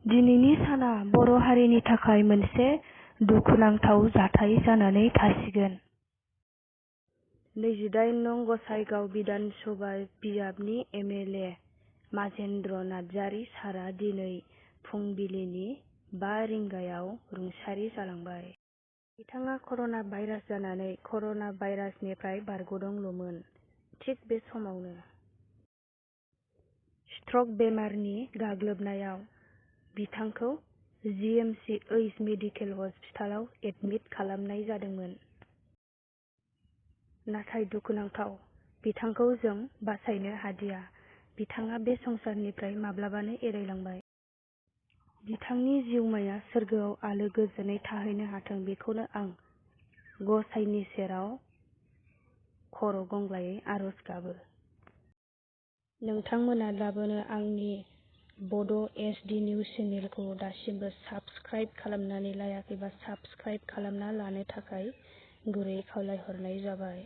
दिनैनि साना बर' हारिनि थाखाय मोनसे दुखुनांथाव जाथाय जानानै थासिगोन। 28 नं गसाइगाव बिधान सभा बियाबनि MLA माजेन्द्र नार्जारी सारा दिनै फुंबिलिनि 5 रिंगायाव रुंसारि जालांबाय। बिथाङा कर'ना भाइरास जानानै कर'ना भाइरासनिफ्राय बारग'दोंल'मोन। थिग बे समावनो स्ट्रक बेमारनि गाग्लोबनायाव बिथांखौ GMC ओइच मेडिकेल हस्पिटालाव एडमिट खालामनाय जादोंमोन। नाथाय दुखुनांथाव, बिथांखौ जों बासायनो हादिया। बिथाङा बे संसारनिफ्राय माब्लाबानो एरायलांबाय। बिथांनि जिउमाया सोरगोआव आलो गोजोनै थाहैनो हाथों बेखौनो आं गसाइनि सेराव खर' गंग्लायै आरज गाबो। नोंथांमोना दाबोनो आंनि बड' SD निउज चेनेलखौ दासिमबो साबस्क्राइब खालामनानै लायाखैबा साबस्क्राइब खालामना लानो थाखाय गुरै खावलायहरनाय जाबाय।